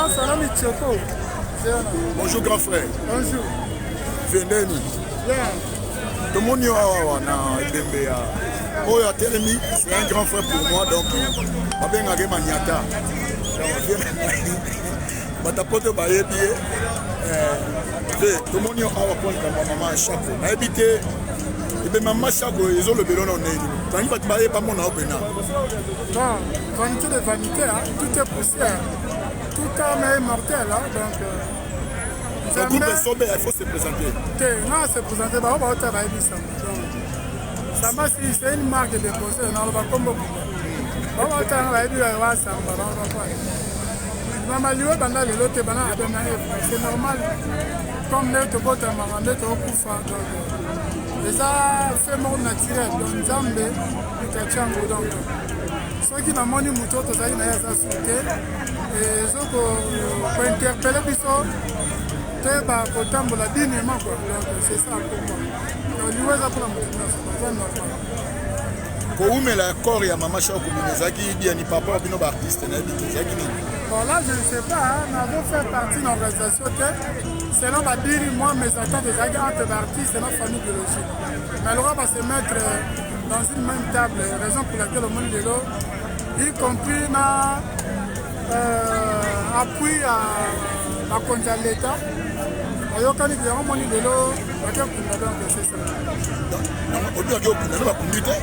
Nga na Michoko. Bonjour grand frère. Bonjour. Vendeni. Bien. Tomoni yo awa na ebembe ya oyo atelemi, c'est un grand frère pour moi, donc babengaka ye Maniata. Bato poto bayebi ye te. Tomoni yo awa mpo likambo ya mama Shako. Nayebi te ebembe mama Shako ezolobela na ndenge nini, tangi bato bayeba mona yo mpena. Bon, vanité de vanité, hein? Tout est poussière. Tout homme est mortel, hein? Donc Le groupe Esobe, il faut se présenter. Te, nga se présenter, bango baota bayebisa. Donc Samba, si c'est une marque déposée, naloba kombo bango baotanga bayebi wa Samba, bango bakwa mama liwe banda lelo te, bana Adam na Eve, c'est normal, comme nde tobotamaka nde tokokufa. Donc eza fait moko naturel, donc Nzambe moto atia yango. Donc soki namoni moto oyo tozali na ye aza su te, ezo kointerpeller biso toyeba kotambola dignement, quoi. Donc c'est ça pourquoi. Donc liwa eza mpona moto nyonso, eza normal. Kowumela ya corps ya mama Shako bino ezalaki biani papa bino baartiste, nayebi te ezalaki nini. Bon, là, je ne sais pas, hein, nazo faire partie d'une organisation te. Selon badiri, moi, mes attentes ezalaki entre baartiste et na famille biologique. Mais alors, va se mettre dans une même table, raison pour laquelle omoni lelo, y compris na appui ya bakonzi ya l'État, bayokani yango, moni lelo bake kunda. Donc c'est ça. Obi bake okunda no bakundi te.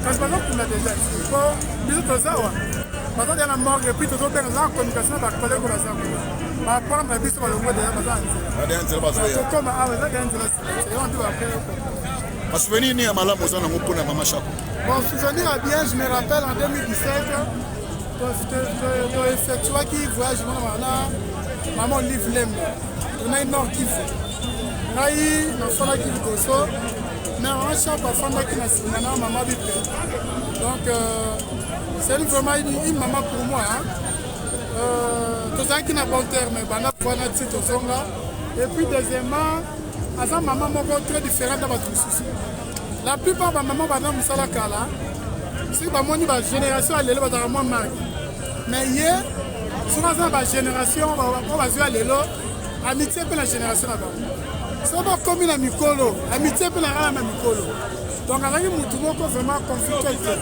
Kasi bazokunda déjà, po biso toza awa, bazolia na morgue, et puis tozobenga, toza na communication na bacollègue oyo baza kuna, baprendre biso, balongwe déjà, baza na nzela nzela bazoya. Tokoma awa, eza deya nzela yango nde bapre. Basouvenir nini ya malamu oza nango mpona mama Shako? Bon, souvenir ya bien, je me rappelle en 2017 toeffectuaki voyage mona na mama Olive Lembe, tonai Nord Kivu. Ngai nasalaki liboso, mais mama Shako afandaki na nsima na mama Bipe. Donc c'est vraiment une maman pour moi, hein. Tozalaki na bon terme banda wana ti tozonga. Et puis deuxièmement, aza mama moko très différente na bato mosusu. La plupart bamama banda mosala kala, soki bamoni bagénération ya lelo, bazalaka mwa marque, mais ye soki aza na bagénération oyo bazwi ya lelo, amitié mpe na génération na bango, soki bakomi na mikolo, amitié mpe na kaka na mikolo. Donc azalaki mutu moko vraiment conflictuel te,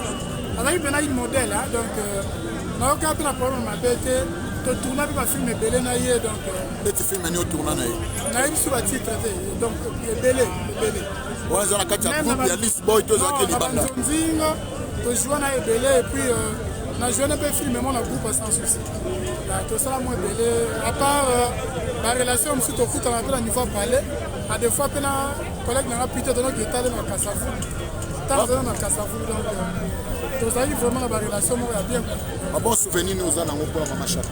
azalaki mpena une modèle, hein. Donc nayoka mpe na problème mabe te, totourna mpe bafilm ebele na ye. Donc Neti film nini otourna na ye? Nayebi so batitre te, donc ebele ebele. Wana eza na kati ya groupe ya Lis Boy to ezalaki libanda? Nzinga tojoua na ebele, et puis na joue mpe film mo na groupe Sans Souci. Tosala mo ebele, à part barelation mosusu tokutana mpe na niveau ya palais, à des fois mpe na collègue nanga Peter tonoki etale na Kasavu, ntango azali na Kasavu. Donc tozalaki vraiment na barelation moko ya bien. Babon souvenir nini oza nango mpona mama Shako?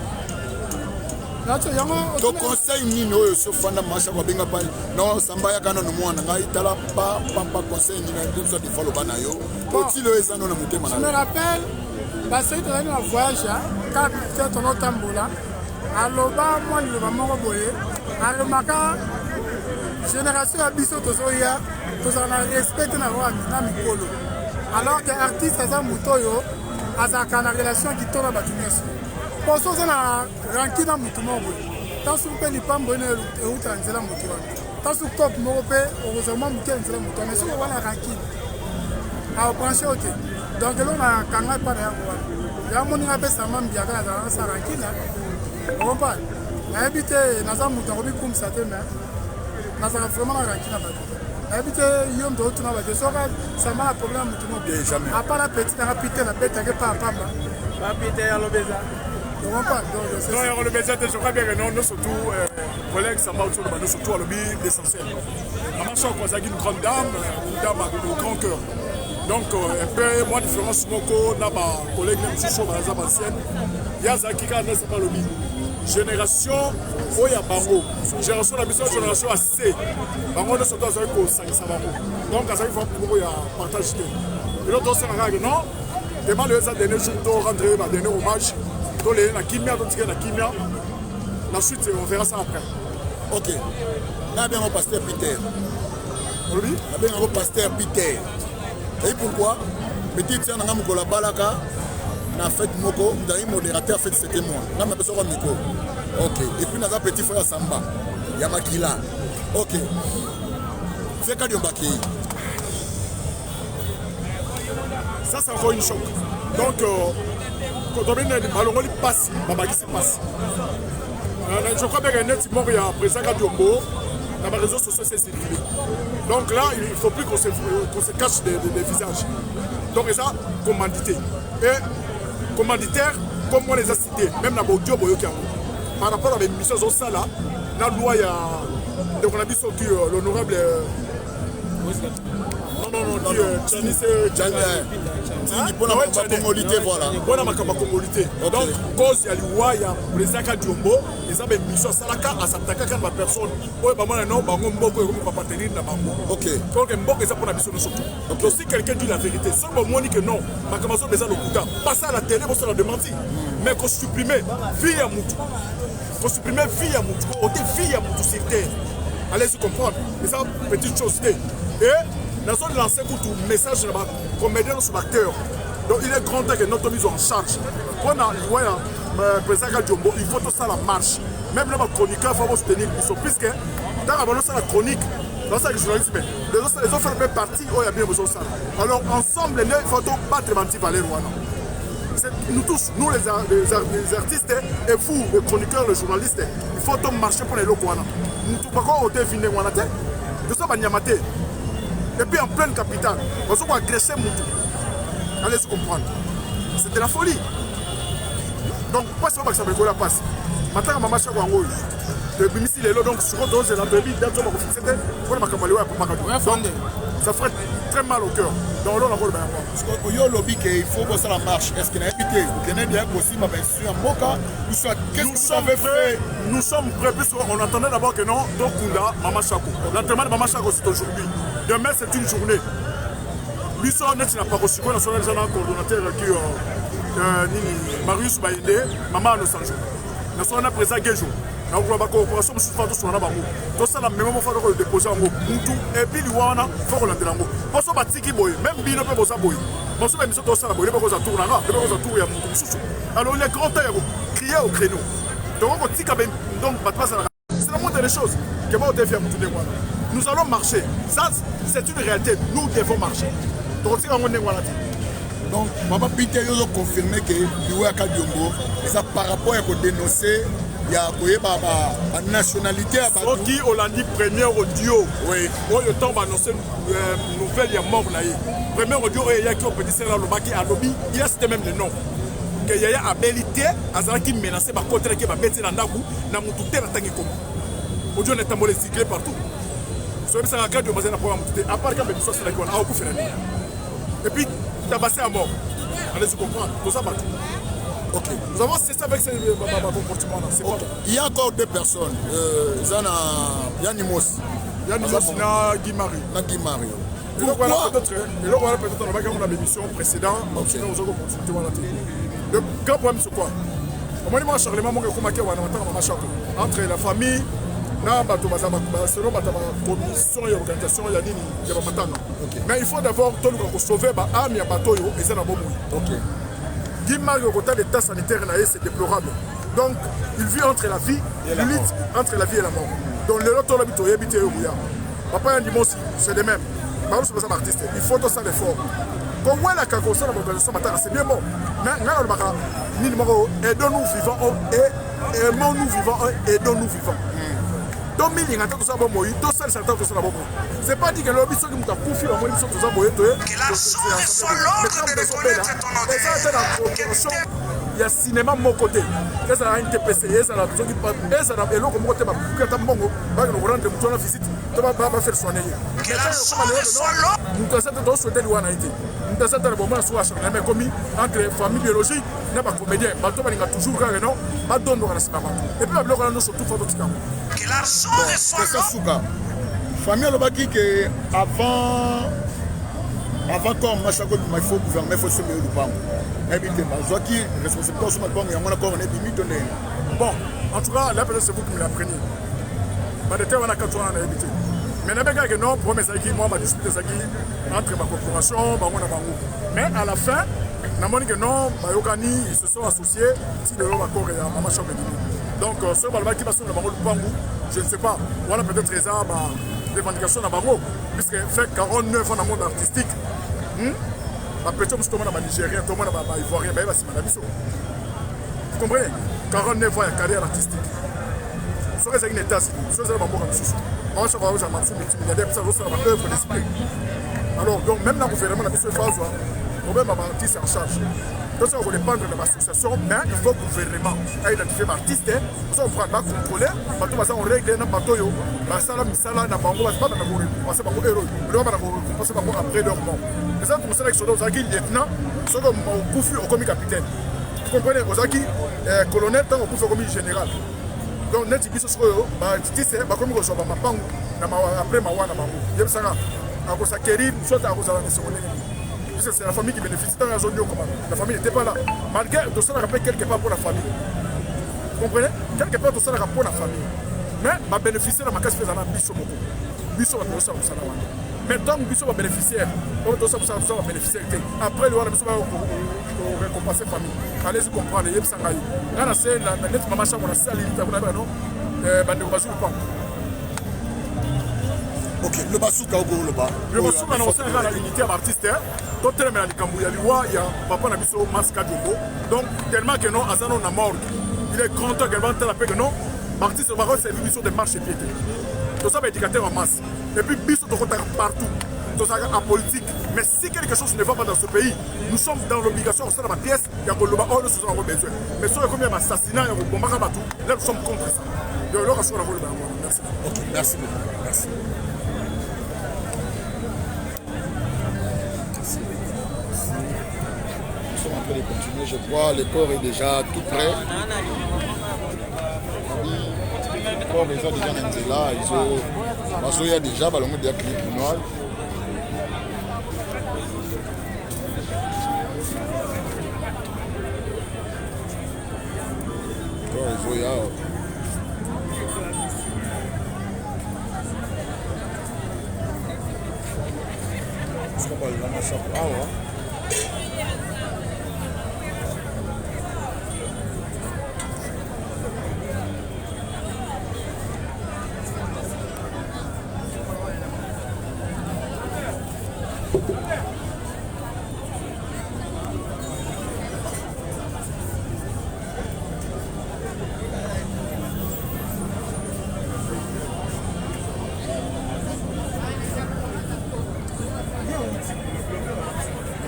Yango. To conseil nini oyo so fanda mama Shako abenga pa non, Samba yaka nano, mwana ngai, tala pa pampa, conseil nini biso defa loba na yo otili oyo eza no na motema na? Je me rappelle baseki tozalaki na voyage kaka te, tonotambola, aloba mwa liloba moko boye, alobaka génération ya biso tozoya, tozala na respect te na mikolo, alors que artiste aza moto oyo azalaka na relation kitoko na bato nyonso. Poso oza na rancune na motu moko boye, ntanso mpe lipambo eno euta na nzela motu wana, ntanso cope moko mpe okozwa mwa moke na nzela motu wana, soki wana rancune aobranche yo te. Donc eloko na kanga epa na yango wana, ya moninga mpe Samba Mbiaka, nazalaka sa rancune, okomprendre. Nayebi te, naza moto akomikumisa te, mais nazalaka vraiment na rancune na bato. Nayebi te, yo moto otuna bato soki Samba na problème ya motu moko, à part na petit nanga Pite, nabetaki pa pamba. Bapite alobeza. Non, ya koloba eza te. Je crois bien que non, nous surtout collègue Samba Otsoloba, nous surtout alobi l'essentiel. Mama Shako azalaki une grande dame, une dame au grand cœur. Donc un peu moi différence moko na bacollègue na mosusu oyo baza bancienne, ye azalaki kaka nde Samba alobi, génération oyo ya bango, génération na biso, génération ya c bango nyonso to azalaki kosangisa bango. Donc azalaki vraiment moko ya partage te. Eloko tosala kaka, non, demain le eza dernier jour, to rendre ba dernier hommage, toleye na kimia, totikele na kimia, la suite on verra ça après. Ok, nabengo pasteur Peter. Olobi? Nabengango pasteur Peter et pourquoi? Petite sœur nanga, mokolo abalaka na fête moko, moto azalaki modérateur fête, c'était moi. Nga napesaka micro. Ok, et puis naza petit frère Samba ya makila. Ok, vieux Kadiombo akei. Ça, c'est encore une choc. Donc, euh, balongoli pasi, babakisi pasi. Euh, je crois bien que neti mort ya président Kadiombo dans les réseaux sociaux c'est circulé. Donc là, il ne faut plus qu'on se, qu se cache des, des, des visages. Donc eza commandité. Et commanditaire, comme on les a cités, même na audio boyoki yango. Par rapport à l'émission ezosala na loi ya ndeko na biso ki euh, l'honorable euh, non non non qui Janice Nzingi mpona makambo ya kongoli te, voilà. Mpona makambo ya kongoli te. Donc cause ya liwa ya président Kadiombo eza ba émission asalaka, asatakaka na ba personne oyo bamona no bango mboka ekomi koappartenir na bango. Donc mboka eza mpona biso nyonso tout. Donc si quelqu'un dit la vérité, soki bomoni que non, makambo azoba eza lokuta, passe à la télé, bosala démenti. Mais kosupprime vie ya mutu, kosupprime vie ya mutu, ote vie ya mutu sur terre, allez-y comprendre, eza petite chose te. Et nazo lancer kutu message na bacomédien nyonso, baacteur. Donc il est grand temps que notre mise en charge mpona liwa ya président Kadiombo. Il faut tosala marche, même na bachroniqueur faut bosoutenir biso, puisque ntango banosala chronique, basala journalisme, ezofela mpe partie oyo ya bino bozosala. Alors ensemble nde faut tobattre banti-valeur wana. C'est nous tous, nous les artistes et vous, les chroniqueurs, les journalistes, il faut to marcher pour les locaux. Nous bako ote vi ndenge wana te, toza banyama te. Et puis en pleine capitale, bazo ko agresser mutu. Allez-y comprendre. C'est de la folie. Donc mpasi oyo bakisa bekola mpasi matanga mama Shako yango oyo toebimisi lelo. Donc sikoyo tozela, toyebi date oyo bakofixe te mpona makambo ya liwa ya papa. Donc ça ferait très mal au cœur. Donc olona koloba yango. Yo olobi ke il faut bosala marche. Est ce que nayebi te okende deya kosimba bainstitution ya mboka ou soit qu'est-ce Nous que vous sommes avez prêts, fait? Nous sommes prêts puisqu'on attendait d'abord que non, tokunda Mama Chako. L'enterrement de Mama Chako, c'est aujourd'hui. Demain, c'est une journée. Biso neti na pako sikoyo national eza na coordonnateur qui nini, Marius Bayende, mama Anosanjo. Nasola na président Gejo. Nakokola bacorporation mosusu fa tosona na bango, tosala memo moko fa tokodepose yango mutu. Et puis liwa wana fo kolandela yango mposo batiki boye. Même bino mpe boza boye, mosusu baémission tosala boye, nde bokozwa tour na nga, nde bokozwa tour ya mutu mosusu. Alors il est grand temps ya kocrier au créneau. Tokoki kotika donc bato bazalaka, c'est la moindre des choses ke baotefi ya mutu ndenge wana. Nous allons marcher, ça c'est une réalité, nous devons marcher. Tokotika yango ndenge wana te. Donc papa Peter, yo ozoconfirme ke liwa ya Kadiombo eza par rapport ya kodénonce, ya koyeba banationalité ya bato? Soki olandi première audio oyo ntango baannonce nouvelle ya mort na ye, première audio oyo eyaki, oyo petit sœur alobaki, alobi, il a cité même le nom ke yaya abeli te, azalaki menacé, bakotelaki, babeti na ndako na mutu te, natangi koma audio na etambola, ecircule partout. Soyebisaka Kadio bazali na problème ya mutu te, à part kambe biso asalaki wana, akokufela nini? Et puis tabassé à mort, allez-y comprendre, toza bato. Nous avons cessé avec ce comportement là, c'est pas bon. Il y a encore deux personnes, eza na Yanimos. Yanimos na Guy Mario. Na Guy Mario. Eloko wana peut-être, eloko wana peut-être olobaki yango na bémission précédent. Sinon oza koconsulte wana te. Le grand problème, c'est quoi? Omoni mwa charlement moko ekomaki wana matanga mama Chako entre la famille na bato baza selon bato ya bacommission ya organisation ya nini ya bamatanga. Mais il faut d'abord toluka kosauve baâme ya bato oyo eza na bomoi. Guy Mario, kota l'état sanitaire na ye, c'est déplorable. Donc il vit entre la vie Et la limite mort. Entre la vie et la mort. Donc lelo tolobi, toyebi te oyo koya. Papa Yandimosi, c'est de même, bango baza baartiste, il faut tosala effort. Kowelaka kosala baorganisation matanga, c'est bien bon, mais ngai nalobaka nini moko: aidons-nous vivants et aimons-nous vivants, aidons-nous vivants. Tomilinga te, tosala bomoi, tosalisa te, tosala bomoi. C'est pas dit que lobi soki moto akufi, bamoni biso toza boye, toye eza te na promotion ya cinéma moko te, ezala NTPC, ezala soki ezala eloko moko te, babuki ata mbongo bakende korendre moto wana visite to bafaire soigner ye. Moto aza te, tosouhaite liwa na ye te. Moto aza te na bomoi, asuka acharnement ekomi entre famille biologique na bacomédien. Bato balinga toujours kaka non, badondoka na nsima bato. Et puis babiloko wana nyonso tufa, totika yango. Question suka: famille alobaki ke avant corps mama Chako ebima, il faut gouvernement, il faut somba ye lupango. Nayebi te, bazwaki responsabilité osomba lupango yango na corps na ebimi to ndenge? Bon, en tout cas là, peut-être c'est vous qui me l'apprenez. Badete wana kati wana nayebi te, mais nayebaki ke non, problème ezalaki mwa badispute ezalaki entre bacorporation bango na bango, mais à la fin namoni ke non, bayokani, ils se sont associés ti lelo bacorps ya mama Chako ebimi. Donc soki balobaki basomela bango lupangu, je ne sais pas, wana peut-être eza ba revendication na bango, puisque fait 49 ans na monde artistique, Bapetits mosusu tomona banigérien, tomona baivoirien baye basima na biso. Vous comprenez? 49 ans ya carrière artistique, soki ezalaki na États-Unis, soki ezali bamboka mosusu, baosaka ozala masu multimilliardaire, mpesa azosala baœuvre d'esprit. Alors donc même na gouvernement na biso efa azwa problème ya baartiste en charge. Tosaka kodépendre na baassociation, mais il faut gouvernement aidentifie baartiste, oza comprendre, bacontrôle bato baza en règle na bato oyo basala misala na bango, babanda korécompense bango ero oyo, babanda korécompense bango après leur mort. Eza tomosalaki soda, ozalaki lieutenant, soki okufi okomi capitaine. Comprenez? Ozalaki colonel, ntango okufi okomi général. Donc neti biso sikoyo baartiste bakomi kozwa bamapangu na après mawa na bango, yebisanga akosakerir soit akozala na esengo ndenge nini? Puisque c'est la famille qui bénéficie. Ntango azoniokoma, la famille n'était pas là, malgré tosalaka mpe quelque part pour la famille. Comprenez? Quelque part tosalaka mpo na famille, mais babénéficiaire na makasi mpe eza na biso moko, biso bato tosala mosala wana. Mais ntango biso babénéficiaire oyo tosala mosala, tosala babénéficiaire te, après liwana biso bakorécompense famille. Allez comprendre. Yebisa ngai, ngai na se neti mama Shako nasali litango na bano bandeko bazwi lupango. Ok, loba suka okoloba. Loba suka na kosala kaka na unité ya baartiste, totelemela likambo ya liwa ya papa na biso Mas Kadiombo. Donc tellement que non, aza no na morgue, il est grand temps que bantala mpe que non, baartiste bakoservi biso de marche pied te. Toza baéducateur en masse et puis biso tokotaka partout, tozalaka apolitique, mais si quelque chose ne va pas dans ce pays, nous sommes dans l'obligation kosala bapièce ya koloba oyo nyonso toza nango besoin. Mais soki ekomi ya baassassinat, ya kobombaka bato, là nous sommes contre ça. Donc eloko soki na koloba yango wana. Merci. Ok, merci beaucoup, merci. Nous sommes en train de continuer, je crois, le corps est déjà tout prêt. Le corps est déjà na nzela, bazoya déjà, balongo déjà clinique noire. Corps ezoya. Sika balelama Shako awa.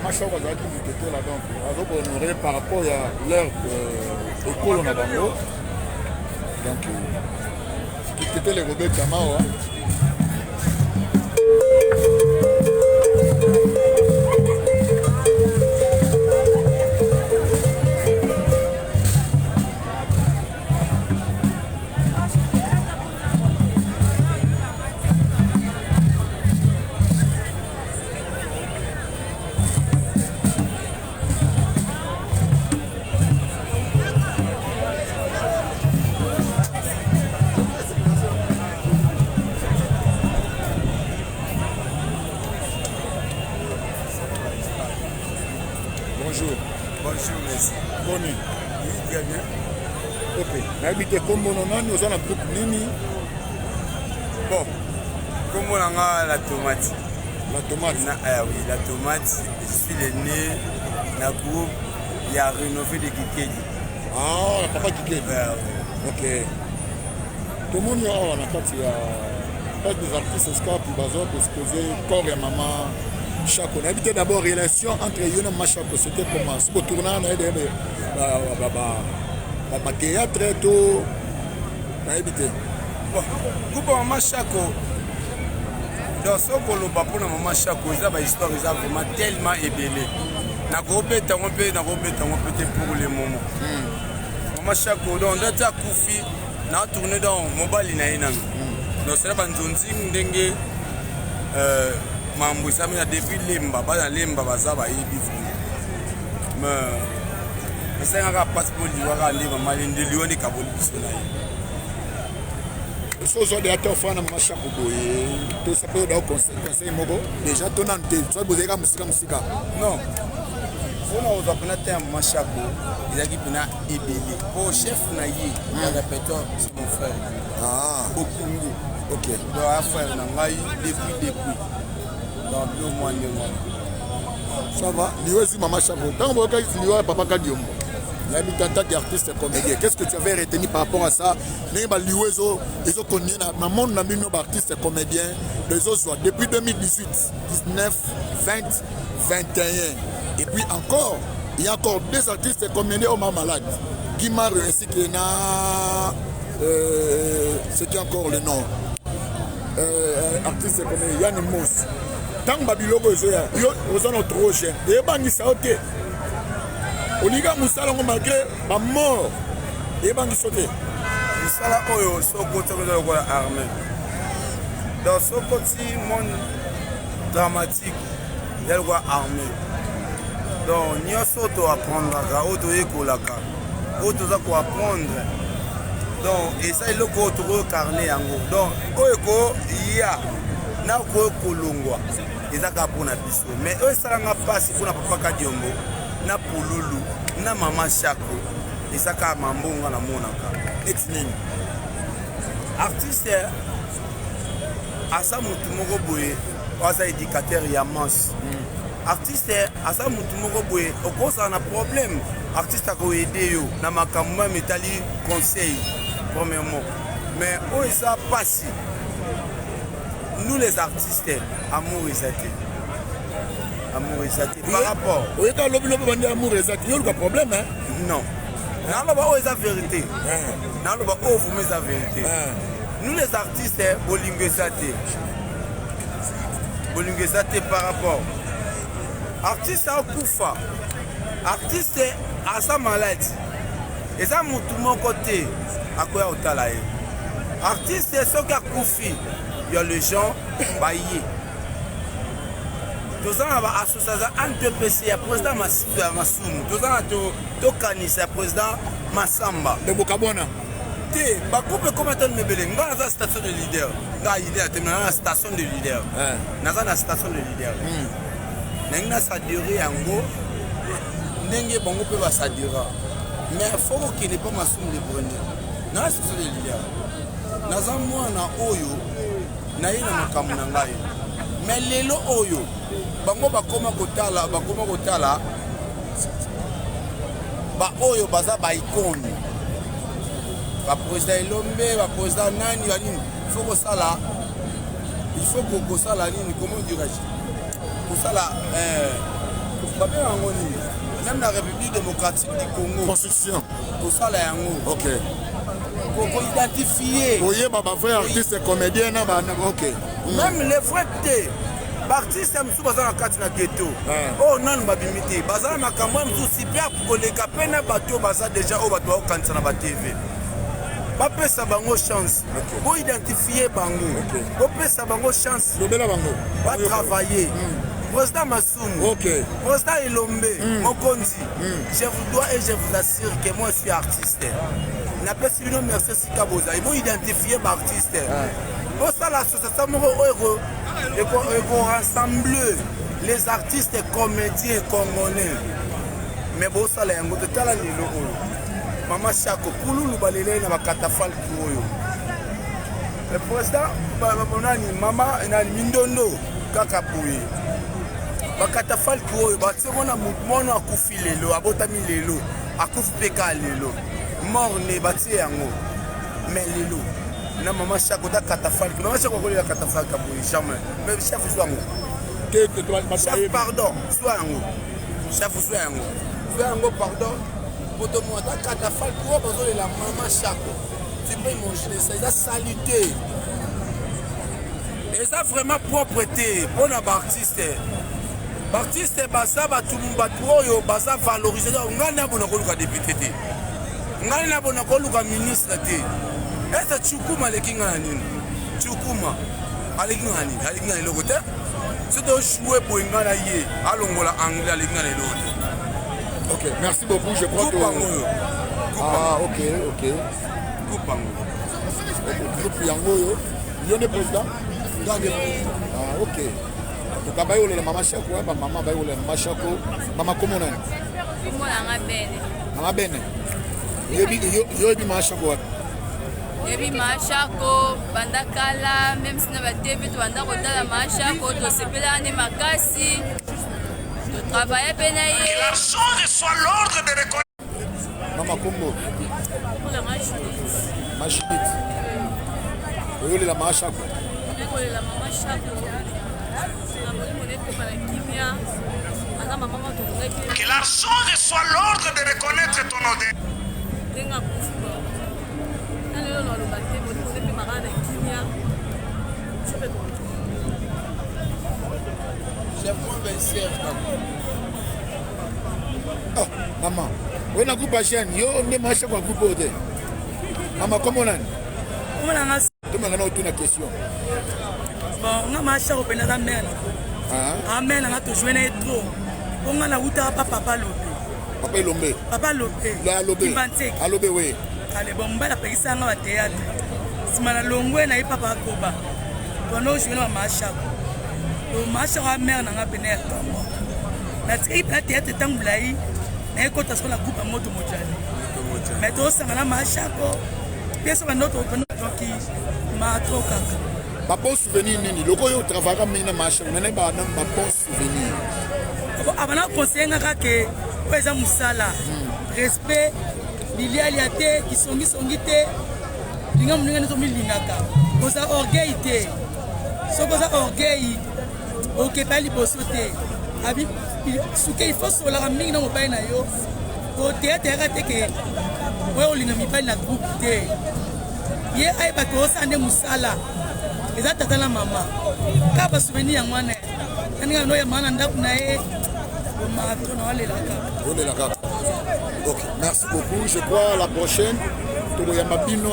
Mama Shako azalaki motetela, donc azokohonore par rapport ya leur ekolo na bango. Donc kitetele ekobetama awa. Bonjour. Bonjour, merci. Boni? Oui, très bien. Ok, nayebi te kombo no nani, oza na groupe nini? Bon, kombo na nga La Tomate. La Tomate. Na, oui, La Tomate. Je suis le né na groupe ya Rénové de Kikedi. Ah, papa Kikedi. Ouais. Ok, tomoni awa na kati ya Place des Artistes escape, baza koexpose corps ya mama Shako. Nayebi te, d'abord relation entre yo na mama Shako, c'était comment? Soki otournaka na ye de bathéâtre to nayebi te. Bon, groupe ya mama Shako, donc soki koloba mpona mama Shako, eza bahistoire eza vraiment tellement ebele, nakobeta yango mpe nakobeta yango mpe te pour le moment. Mama Shako, donc ndati akufi na tourne, donc mobali na ye nano, donc sala banzonzi ndenge mambo esami na depuis Lemba, bana Lemba baza bayebi vraiment. Mais esengaka mpasi mpo liwa kaka nde mama nde liwa nde kaboli biso na ye. So ozwa deya te ofana na mama Shako boye, tosa mpe oda conseil moko déjà to nanu te, soki bozali kaka mosika mosika? Non. Mpona kozwa mpena te ya mama Shako ezalaki mpena ebele, mpo chef na ye ya répertoire, c'est mon frère. Ah. Bokungu. Ok. Donc aya frère na ngai depuis. Donc bilo mwa ndenge wana. Ça va. Liwa ezwi mama Shako. Ntango boyokaki liwa ya papa Kadiombo, nayebi te, en tant qu'artiste comédien, qu'est ce que tu avais retenu par rapport à ça, ndenge baliwa ezokontinue na monde na bino baartiste comédien, ezozwa depuis 2018, 19, 20, 21, et puis encore il y a encore deux artistes comédiens oyo malade, Guy Mario ainsi que na c'est qui encore le nom, artiste comédien Yanni Mos. Ntango babiloko ezoya, yo oza na trop jeune, eyebangisa yo te? Olinga mosala yango malgré bamort, eyebangisa yo te? Mosala oyo, soki okoti, eza lokola armée. Donc soki okoti monde dramatique, eza lokola armée. Donc nyonso oyo toaprendraka, oyo toyekolaka, oyo toza koapprendre, donc eza eloko oyo tokoincarner yango. Donc oyo ekoya na koyo kolongwa eza kaka mpona biso. Mais oyo esalanga mpasi mpona papa Kadiombo na Pululu na mama Shako, eza kaka mambonga namonaka. Neti nini? Artiste aza motu moko boye oyo aza éducateur ya masse. Artiste aza motu moko boye, okozala na problème, artiste akoaider yo na makambo mame etali conseil premièrement. Mais oyo eza mpasi, nous les artistes, amour eza te, amour eza te par rapport Oyeka lobi lobi bandi, amour eza te, yo oluka problème, hein? Non, naloba oyo eza vérité, naloba oyo vraiment eza vérité. Nous les artistes, bolingo eza te, bolingo eza te par rapport artiste akufa, artiste aza malade, eza motu moko te akoya kotala ye. Artiste soki akufi, ya les gens baye. Toza na baassociation antpc ya président ya Masumu, toza na tokanisa ya président Masamba. Bokabwana. Te, bagroupe ekoma tano mebele. Ngai naza station de leader, ngai leader te, naza na station de leader, naza na station de leader. Ndenge nasadere yango, ndenge bango mpe basadira, mais faut kokende mpo Masumu le premier. Naza station de leader, naza mwana oyo naye na makambo na ngai. Mais lelo oyo bango bakoma kotala, bakoma kotala baoyo baza baicône, baprésident Elombe, baprésident nani, banini. Il faut kosala, il faut kosala nini, comment dirais-je, kosala, babenga yango nini, même na République démocratique du Congo. Construction. Kosala yango. Ok. Koidentifie. Koyeba bavrai artiste comédien na ba, ok. Même les vrais te, baartiste ya mosusu baza na kati na ghetto oyo nanu babimi te, baza na makambo ya mosusu super koleka mpe na bato oyo baza déjà, oyo bato bakokanisa na batv. Bapesa bango chance, boidentifie bango, bopesa bango chance. Lobela bango. Batravailler. Président Masumu, président Elombe Mokonzi, je vous dois et je vous assure que moi je suis artiste. Napesi bino merci esika bozali. Boidentifie baartiste, bosala association moko oyo ekorassemble les artistes comédiens congolais, mais bosala yango te. Tala lelo oyo mama Shako, Pululu, balelai na bakatafalki oyo. Le président nani, mama nani, Mindondo, kaka boye bakatafalki oyo batiango na mwana akufi lelo, abotami lelo, akufi mpe kaka lelo, mort-né, batie yango. Mais lelo na mama Shako ta katafalki, mama Shako akolela katafalki boye jamais. Mais chef, zwa yango. Chef, pardon, zwa yango. Chef, zwa yango, zwa yango, pardon. Po tomona ta katafalki oyo bazolela mama Shako. Tu peux imaginer ça? Eza salité, eza vraiment propre te mpona baartiste. Baartiste baza bato, bato oyo baza valorise. Ngai nabona koluka député te, ngai nabona koluka ministre te. Ese Cukuma aleki ngai na nini? Cukuma aleki ngai na nini? Aleki ngai na eloko te. Soki tojoue boye, ngai na ye, alongola anglais, aleki ngai na eloko te. Ok, merci beaucoup, je crois que yango oyo. Ah, ok. Groupe yango. Groupe yango oyo, yo nde président? Ngai nde président. Ah, ok. En tout cas, bayolela mama Shako, bamama bayolela mama Shako. Mama, komo nani? Kombo na nga Bene. Mama Bene. Yo yebi Mama Shako wapi? Yebi Mama Shako banda kala, même si na ba TV tobanda kotala Mama Shako, tosepelaka nde makasi. Totravaille mpe na ye. Que l'argent reçoit l'ordre de reconnaître. Mama kombo. Kombo na nga Judith. Ma Judith. Oyolela Mama Shako. Oyolela Mama Shako. Na molimo na epema na kimia. Aza mama moko tokongaki. Que l'argent reçoit l'ordre de reconnaître ton odeur. Ndenge akufi ba. Na lelo naloba te molimo na epema kaka na kimia. Chef 26. Oh, mama oye na groupe ya jeune yo nde ma chef ya groupe oyo te mama kombo nani? Tomanga na otuna question. Bon, nga ma chako mpenza aza mare na mare nanga, tojoue na ye trop mpo nga nawutaka pa papa Lobe. Papa Elombe. Papa Lobe. Alobe. Alobe, we. Ale, bon, mobali apekisaka nga bathéâtre, nsima na longwe na ye papa akoba tondo ojoue na bama chako. Mama Chako a mare nanga pene ya ntongo. Natikaki mpena théâtre ntango molai, nayekota soko na groupe ya Moto Mojali, mais tosanga na mama Chako mpe so bando donki matro kaka. Babon souvenir nini loko oyo otravaka mingi na mama Chako nene babon souvenir? Abana conseille nga kaka ke oyo eza mosala, respect, bilialia te, kisongisongi te, linga moninga nde tomilingaka, koza orgueil te. Soki oza orgueil, okepa liboso te. Abi suke, il faut solaka mingi na mobali na yo. Koteya teyaka te ke oyo olinga mibali na groupe te. Ye ayebaka osala nde mosala, eza tata na mama kaka. Basouvenir yango wana naninga noyambaka na ndako na ye bomato na walela kaka. Olela kaka. Ok, merci beaucoup. Je crois la prochaine tokoyamba bino,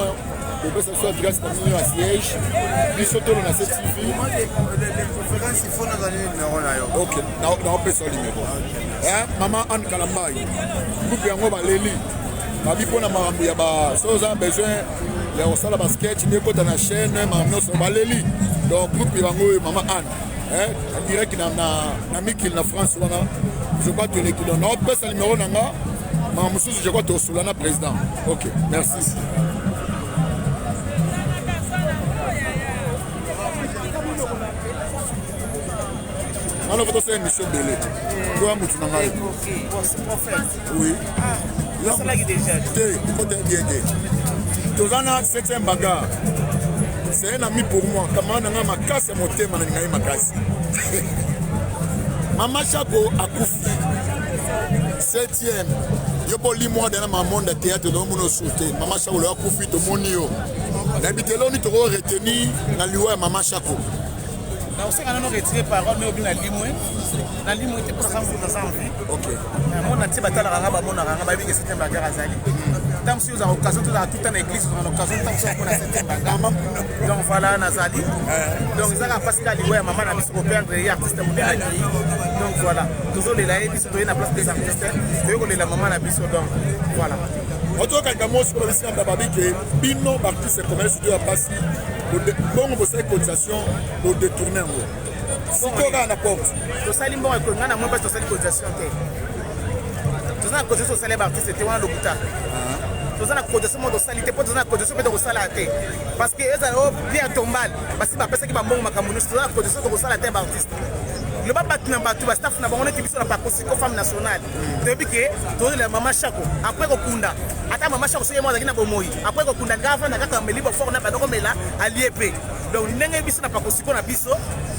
bopesa biso adresse na bino ya siège, biso tolo na CTV. Conférence, il faut nazali numéro na yo. Ok, naopesa numéro. Mama Anne Kalambai, groupe yango baleli babi mpona makambo ya ba so oza besoin ya kosala basketch nde ekota na chaîne, makambo nyonso baleli. Donc groupe yango oyo, mama Anne, en direct na mikili na France wana, je crois toleki. Donc naopesa numéro na nga, makambo mosusu je crois tosola na président. Ok, merci. Wana fo tosala émission ebele toya motu na ngai. Oui, te kota bien te. Toza na 7e bagarre. C'est un ami pour moi, camarade na ngai makasi ya motema na ngai makasi. Mama Chako akufi, 7e yo mpo limwa dana mamonde ya théâtre tomona osu te. Mama Chako loyo akufi, tomoni yo, nayebi te eloni toko retenir na liwa ya Mama Chako. Nakosenga nano retire parole me obi na limwe, na limwe te, mpo naza en vie. Mona tie batalaka nga, bamonaka nga, bayebi ke septième bagarre azali. Ntango mosusu ozala occasion, tozala tout na église, ozala na occasion ntango mosusu mpona septième bagarre. Donc voilà, nazali. Donc ezaka mpasi ka liwa ya mama na biso, koperdre ye, artiste monene akei. Donc voilà, tozolela ye. Biso toye na place des artistes, toye kolela mama na biso. Donc voilà. Otokanka mosi mpona bisika babi ke bino baartiste commerce studio ya mpasi, mbongo bosali cotisation, bodétourne yango sikoyo kaka na porte. Tosali mbongo ngai na moi mpasi, tosali cotisation te. Toza na cotisation tosali ya baartiste te, wana lokuta. Toza na cotisation moko tosali te, mpo toza na cotisation mpe tokosala te, parce que ezala o pierre tombale, basi bapesaki bambongo, makambo nyonso. Toza na cotisation tokosala te ya baartiste. Loba bato na bato, bastaff na bango neti biso na Pakosiko femme nationale, toyebi ke tozolela Mama Shako. Après kokunda ata Mama Shako, soki ye mo azalaki na bomoi, après kokunda nga avanda kaka meli bofort na banda komela alie mpe. Donc ndenge biso na Pakosiko na biso,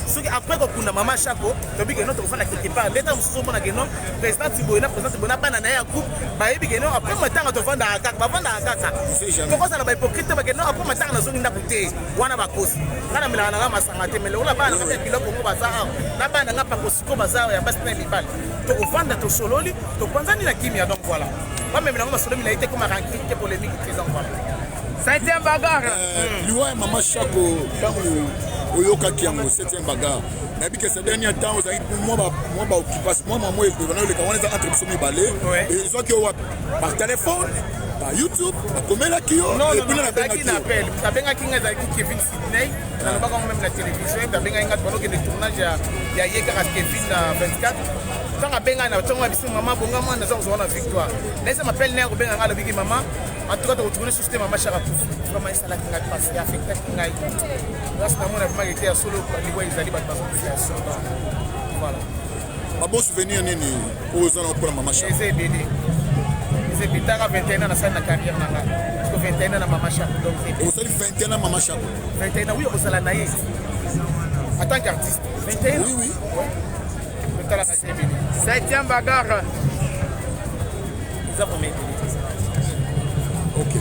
soki après kokunda Mama Shako, toyebi ke no tokofanda quelque part. Nde ntango mosusu omona ke no président Tiboye na président Tiboye na bana na ye ya groupe bayebi ke no après matanga tovandaka kaka, bavandaka kaka. Tokozala bahypocrite te, bake no après matanga nazongi ndako te, wana bakosi. Nga namelaka nanga masanga te, mais lokola bana nanga ya biloko ngo baza awa na bana nga Pakosiko baza awa ya basi na mibali, tokovanda, tosololi, topanzani na kimia. Donc voilà, bamemela yango masolo milai te, koma rancune te, polémique te. Donc voilà. Septième bagarre. Liwa ya Mama Shako, ntango oyokaki yango, septième bagarre, nayebi ke ces dernier temps ozalaki mwa baoccupation, mwa mamo ebana oleka wana eza entre biso mibale. Ezwaki yo wapi? Par téléphone, par YouTube, bakomelaki yo? Nabengaki na appel. Abengaki nga, ezalaki Kevin Sydney. Nalobaka ngo même na télévision, babengaki nga, tokende tournage ya ye kaka Kevin na 24. Ntango abenga na ntongo ya biso, mama bongama, naza kozwa na victoire. Nayesa mapele naye kobenga ngai, alobiki mama, en tout cas tokotourne susu te, mama Shaka kufi. Vraiment esalaki ngai mpasi, affectaki ngai. Grâce namona vraiment ete ya solo liwa ezali, bato bazokufa ya solo. Voilà. Babon souvenir nini oyo oza na mpona mama Shaka? Eza ebele, eza ebele. Taka 21 ans nasali na carrière na ngai, parce que 21 ans na mama Shaka, donc osali 21 ans mama Shaka? 21 ans, oui, ozala na ye en tant qu'artiste 21 ans. Oui. Totalaka eza ebele. Septième bagarre. Eza vraiment ebele. Ok,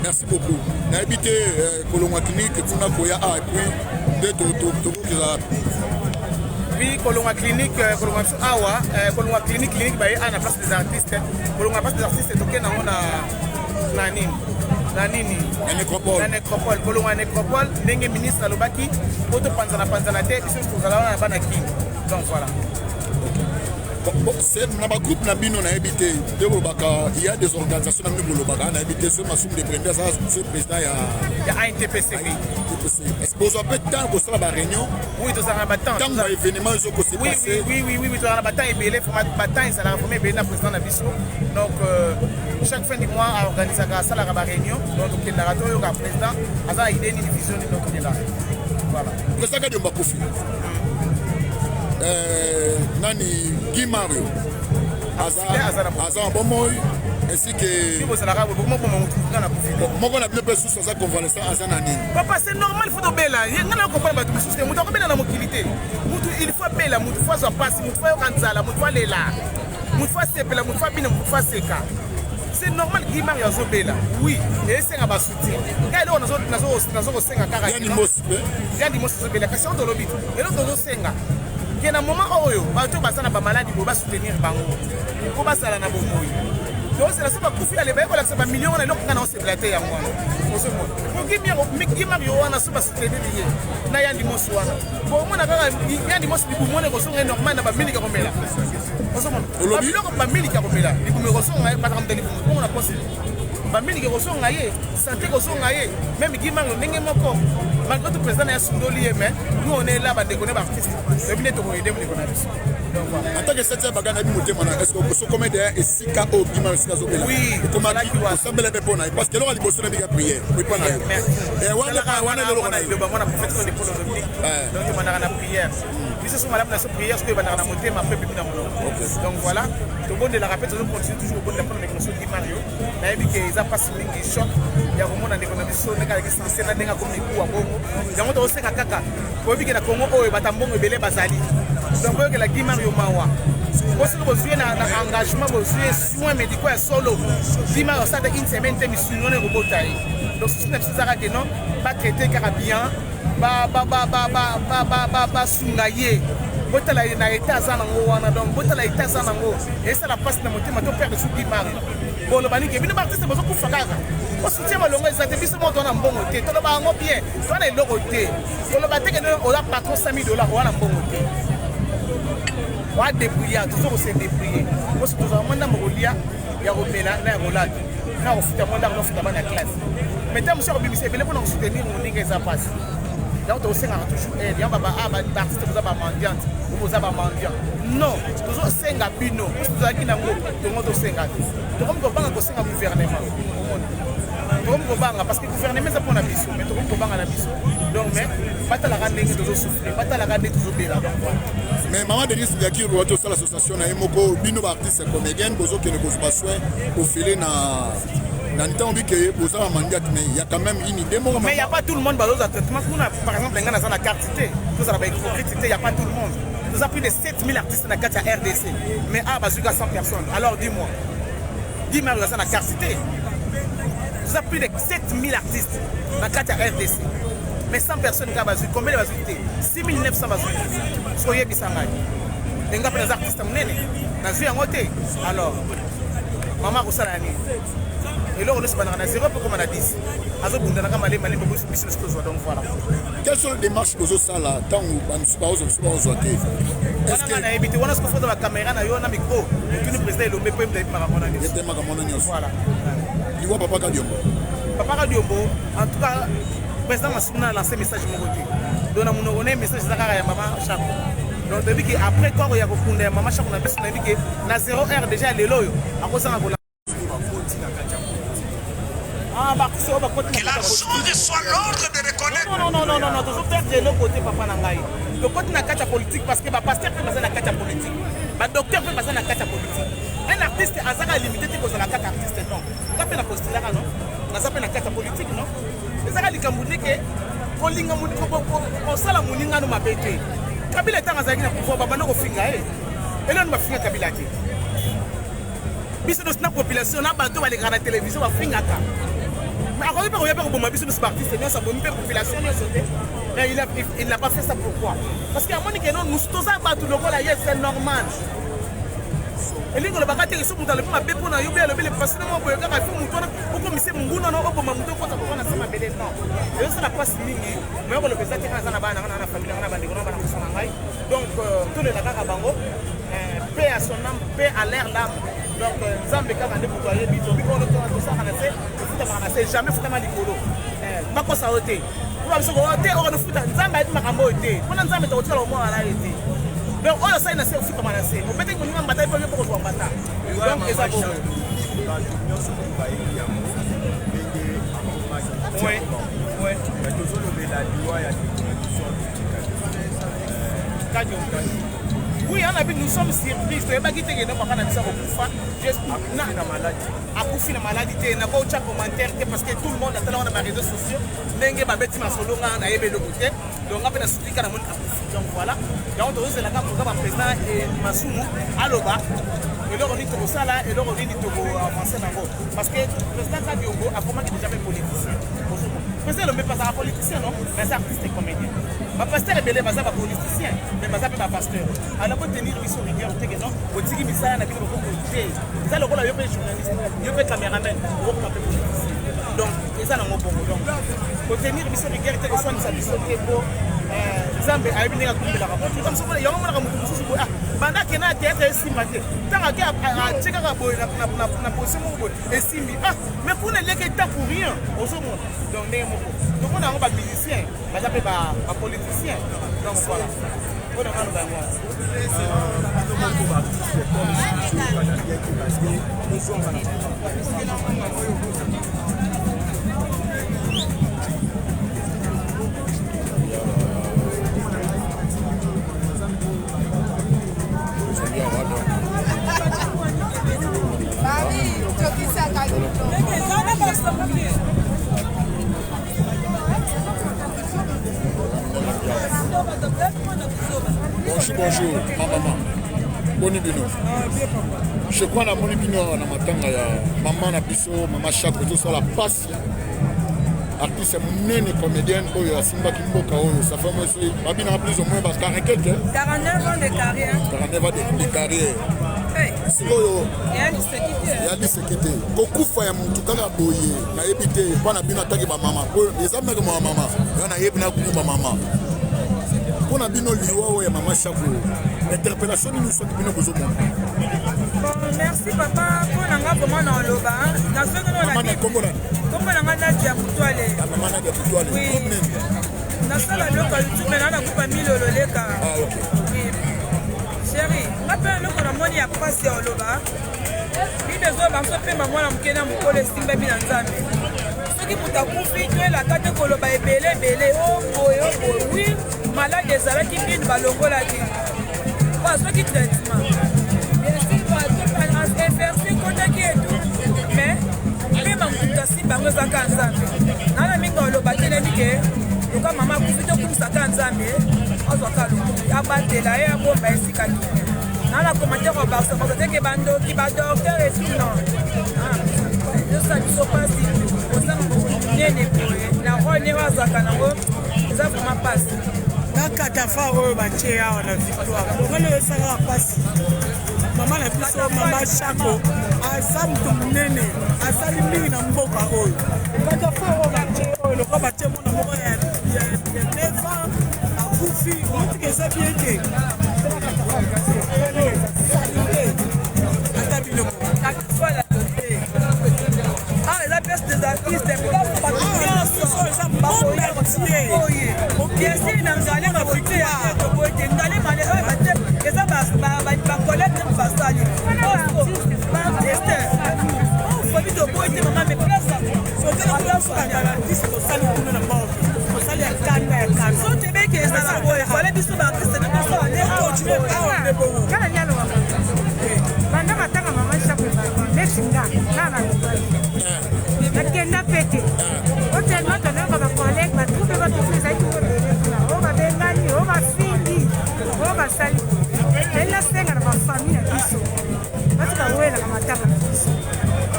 merci beaucoup. Nayebi te, kolongwa clinique kuna koya a, et puis nde tokokeza? Oui, kolongwa clinique, kolongwa biso awa, kolongwa clinique baye a na place des artistes. Kolongwa place des artistes, tokende yango na nini? Na nécropole. Na nécropole. Kolongwa nécropole, ndenge ministre alobaki po topanzana panzana te, biso tozala wana na bana Kini. Donc voilà. Bon, na bagroupe na bino, nayebi te nde bolobaka, il y a des organisations na bino bolobaka, nayebi te so Masumu de Premier aza so président ya Ya ANTPC, oui. Est-ce bozwa mpe ntango kosala baréunion? Oui, tozalaka na batemps. Ntango baévénement ezokose passer? Oui, tozalaka na batemps ebele, vraiment batemps ezalaka vraiment ebele na président na biso. Donc chaque fin du mois aorganisaka, asalaka baréunion. Donc tokendaka, toyoka président aza na idée nini, vision nini, donc tokendaka, voilà. Président Kadiomba kufi, nani, Guy Mario aza aza na bomoi, ainsi que bozalaka bokomoboma motu nga na kufi. Moko na bino mpe susu aza convalescent, aza na nini? Papa, c'est normal, faut tobela. Nga na comprendre bato mosusu te. Moto akobela na mokili te. Mutu il faut abela, mutu faut azwa mpasi, mutu faut ayoka nzala, mutu faut alela, mutu faut asepela, mutu faut abina, mutu faut aseka. C'est normal. Guy Mario azobela, oui, esenga basoutien. Ngai eloko nazo kosenga kaka Yani Mosi mpe. Yandi Mosi azobela, kasi oyo tolobi, eloko tozosenga ke na moment oyo bato baza na bamaladi boye, basoutenir bango mpo bazala na bomoi. Tozela so bakufi, ale baye kolakisa bamillion wana. Eloko ngai na osepela te yango wana. Ozomona po Guy Mario wana, so basoutenir ye na Yandi Mosi wana, bomona kaka Yandi Mosi libumu wana ekozonga ye normal na bamiliki ya komela. Ozomona babiloko, bamiliki ya komela, libumu ekozonga ye, bazaka moto libumu bongo na posi, bamiliki ekozonga ye, santé ekozonga ye. Même Guy Mario ndenge moko, malgré tout président na ye asundoli ye, mais nous on est là, bandeko ne baartiste, toyebi nde tokoaider ndeko na biso. Donc voilà. En tant que septième bagarre, nayebi motema na, est-ce que osokome derrière esika oyo Guy Mario esika azobela? Oui. Okomaki osambela mpe mpo na ye, parce que eloko ya liboso nayebika prière epa na yo wana, eloko na yo. Liloba mwana prophète Konde Polo Dominique. Donc tobandaka na prière. Biso so malamu na so prière soki ebandaka na motema, mpe epepi na monoko. Donc voilà, tobondelaka mpe tozocontinue toujours kobondela mpona ndeko na biso Guy Mario. Nayebi ke eza mpasi mingi, choc ya komona ndeko na biso ndenge alaki sense na ndenge akomi mikuwa bongo. Yango tokosenga kaka, koyebi ke na Congo oyo bato ya mbongo ebele bazali. Donc boyokela Guy Mario mawa po soki bozwi ye na engagement, bozwi ye soin médicaux ya solo, Guy Mario asala te une semaine te, misuni wana ekobota ye. Donc souci na biso ezaka ke non, batraite kaka bien, basunga ye. Botala ye na état aza nango wana. Donc botala état aza nango, esala mpasi na motema. To perdre su Guy Mario, boloba nini? Bino baartiste bozokufa kaka, osoutien malongo eza te. Biso moko toza na mbongo te, toloba yango bien, toza na eloko te. Koloba te kende oza patron 100 000 $, oza na mbongo te, oadébrouiller, tozo kose débrouiller. Oso tozala mwa ndambo kolia, ya komela na ya kolata na kofuta mwa ndako, nafuta bana ya classe, mais ta mosu ya kobimisa ebele mpona kosoutenir moninga eza mpasi. Yango tokosengaka toujours aide. Yango baartiste boza bamendiante o boza bamendiant, non, tozosenga bino. Poso tozalaki nango, tongo tosenga te. Tokomi kobanga kosenga gouvernement. Omoni, tokomi kobanga parce que gouvernement eza mpona biso, mais tokomi kobanga na biso. Donc mais batalaka ndenge tozosouffrir, batalaka ndenge tozobela. Donc voilà. Mais mama Denise Nyakeru wati osala association na ye moko, bino baartiste comédienne bozokende kozwa basoin ofele na ntango bike boza bamandiate, mais y a quand même une idée moko. Mais y a pas tout le monde bazozwa traitement kuna. Par exemple, ngai naza na carte te. Tozala bahypocrite te, y a pas tout le monde. Toza plus de 7000 artistes na kati ya RDC, mais awa bazwika 100 personnes. Alors dis-moi, Guy Mario aza na carte te. Toza plus de 7000 artistes na kati ya RDC, mais 100 personnes kaka bazwi. Combien bazwi te? 6900 bazwi te. So oyebisa ngai, ndenge mpe naza artiste monene, nazwi yango te. Alors mama akosala ya nini? Eloko nyonso ebandaka na 0 mpe koma na 10, azobundanaka malembe malembe, biso nyonso tozwa. Donc voilà. Quelles sont les démarches bozosala ntango bamisu baozwa, biso baozwa te? Wana nga nayebi te. Wana soki ofoza bacaméra na yo na micro, otuni président Elombe mpo yebi makambo wana nyonso. Ye makambo wana nyonso. Voilà. Liwa papa Kadiombo? Papa Kadiombo, en tout cas président Masumu na lancé message moko te. Donc na monoko ne message eza kaka ya mama Chako. Donc toyebi ke après corps ya kokunda ya mama Shako na biso, nayebi ke na 0 heure déjà ya lelo oyo akozanga kola. Ah, baartiste oyo bakoti Que l'argent reçoit l'ordre de reconnaître. Non, non, non, non, non, tozo perdre eloko te, papa na ngai. Tokoti na kati ya politique parce que bapasteur mpe baza na kati ya politique, badocteur mpe baza na kati ya politique. Un artiste azaka limité te kozala kaka artiste, non. Nga mpe na postulaka, non, naza mpe na kati ya politique, non. Ezaka likambo ndeke kolinga kosala moningano mabe te. Kabila ntango azalaki na pouvoir, babanda kofinga ye. Eloni bafinga Kabila te? Biso nyonso na population na bato balekaka na télévision bafingaka, mais akoki mpe koya mpe koboma biso nyonso, baartiste nyonso, abomi mpe population nyonso te. Mais il n'a pas fait ça, pourquoi? Parce que amoni ke non, nous toza bato lokola ye, c'est normal. Elingi olobaka te so moto alobi mabe mpo na yo, mpe alobi lepasi na moko boye kaka fo moto wana okomise monguna na oboma moto okota koko na se mabele. Non, ezosala mpasi mingi. Moya koloba eza te. Kaka aza na bana nanga, na famille nanga, na bandeko na bana kosa na ngai. Donc tolela kaka bango, paix à son âme, paix à leur l'âme. Donc Nzambe kaka nde moto ayebi. Tobi oyo tosalaka na se, tofutamaka na se, jamais futama likolo. Bakosa yo te po biso te oyo nofuta. Nzambe ayebi makambo oyo te. Mpona Nzambe tokotikala komona na ye te. Donc oyo osali na se, ofutama na se. Obetaki moninga mbata, mpe mpo kozwa mbata. Donc eza bongo. Bato nyonso bayebi yango ndenge akomaki. Tozolobela liwa ya biso. Oui, on a vu, nous sommes surpris. Toyebaki te kende papa na biso akokufa. Akufi na maladie te. Nakotya commentaire te parce que tout le monde atala wana baréseaux sociaux ndenge babeti masolo. Nga nayebi eloko te. Donc nga mpe nasukika, namoni akufi. Donc voilà, donc tozozelaka moka baprésident Masumu aloba eloko nini tokosala, eloko nini tokoavance nango, parce que président Kadiongo akomaki déjà mpe politicien. Président Elombe mpe azaka politicien, non, mais aza artiste et comédien. Bapasteur ebele baza bapoliticien, mais baza mpe bapasteur. Alors botenir biso rigueur te ke non, botiki misala na bino, bokoko te. Eza lokola yo mpe journaliste, yo mpe caméraman, okokoma mpe politicien. Donc eza nango bongo. Donc kotenir biso rigueur te, koswanisa biso te, po Nzambe ayebi ndenge akumbelaka moto. Mosusu yango monaka moto mosusu boye, banda akende na théâtre esimba te. Ntango ake atie kaka boye na position moko boye, esimbi. Ah, mais kuna eleki eta pour rien, ozomona. Donc ndenge moko tomona yango, bamusicien baza mpe bapoliticien. Donc voilà, mpona nga loba yango wana. Bino moko baartiste, comme tozokana bien te parce que tozonga na Bonjour, bonjour, ma maman. Boni bino? Je crois namoni bino awa na matanga ya mama na biso, mama Shako. Ezosala pasi, artiste monene, comédienne oyo asimbaki mboka oyo. Ça fait moi babinaka plus ou moins ba 40 quelque 49 ans de carrière. 49 ans de carrière. Sikoyo ya liseki te, kokufa ya motu kaka boye, nayebi te mpo na bino ataki bamama, po eza meke mwa mama yo nayebi nakumu bamama. Mpo na bino, liwa oyo ya mama Shako, interpellation nini soki bino bozomona? Bon, merci papa. Mpo na nga vraiment na oloba nazoki. Mama, na kombo nani? Kombo na nga Nadia Mutwale. Mama Nadia Mutwale. Oui. Groupe nini? Nasala biloko ya YouTube, na nakupa milolo leka. Ah, ok. Oui chéri, nga mpe eloko namoni ya mpasi ya oloba, bible ezoba biso pemba mwana moke na mokolo esimbami na Nzambe. Soki moto akufi, toyelaka te koloba ebele ebele o boye o boye. Oui, maladie ezalaki bino balongolaki po azwaki traitement, bien sûr infection ekotaki etu, mais pema motu asimba yango ezaka Nzambe. Nana mingi oloba te, nayebi ke loka mama akufi, tokumisaka Nzambe, azwaka lokumu, abatela ye, abomba esika kimia. Nana commentaire obakisa bato teke bandoki, badocteur etu, non. Ezosala biso mpasi kozanga monene boye na role ndenge azwaka nango, eza vraiment mpasi. Nakatafa oyo batie awa na Victoire, wana oyo esalaka mpasi. Mama na biso, mama Shako, aza moto monene, asali mingi na mboka oyo. Katafa oyo batie oyo, lokwa batie mwana moko ya 9 ans akufi, otika eza bien te. Ata bino. Ah, eza pièce des artistes, place bato nyonso. Eza bien sûr na ngale, bakote ya toboye te ngale male oyo. Baartiste tosali kuna na morgue, tosali ya kanda ya kanda. So tebeke ezala boye, fale biso baartiste nde tosala nde continue awa nde bongo. Kala nyalo banda matanga mama Shako ebandi, neti nga nga na lobali nakenda pe te otelema. Tonoyoka bacollègue batroupe, batroupe ezalaki ngo ebele kuna, oyo babengani, oyo bafingi, oyo basali. Eli nasenga na bafamille na biso bati bawelaka matanga na biso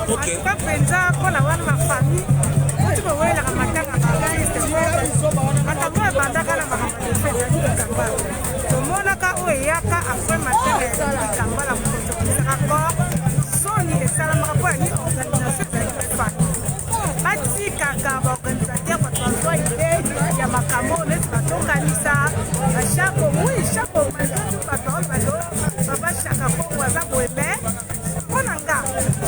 antuka mpenza mpona wana bafamille oti bowelaka matanga baartiste. Makambo oyo ebandaka na makambo ya ezali likambala, tomonaka oyo eyaka après matanga ya likambala, mokonzi okomisaka corps, soni esalamaka mpo ya nini? Organisation ezalaki kofanda, batikaka baorganisateur, bato bazwa idée ya makambo oyo neti batokanisa bashako. Oui, Shako, malgré tout bato oyo balo papa Shaka Kongo aza boye, mais mpo na nga,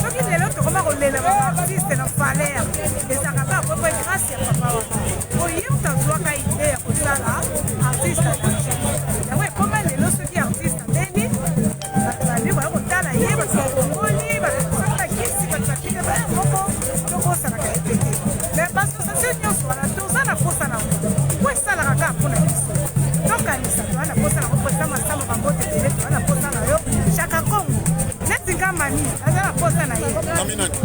soki lelo tokoma kolela baartiste na valeur, ezalaka kaka po grâce ya papa wana, po ye moto azwaka idée ya kosala artiste adulte. Yango ekoma lelo, soki artiste abeli, bato bali baya kotala ye, bato bakongoli, bato soki bakisi, bato bapike baya moko, tokosalaka ye pe te. Mais baassociation nyonso wana toza na posa nango, po esalaka kaka mpona biso. Tokanisa, toza na posa nango. Président Masamba, bambote ebele, toza na posa na yo. Shaka Kongo, neti nga mami aza na posa na ye. Mami nani?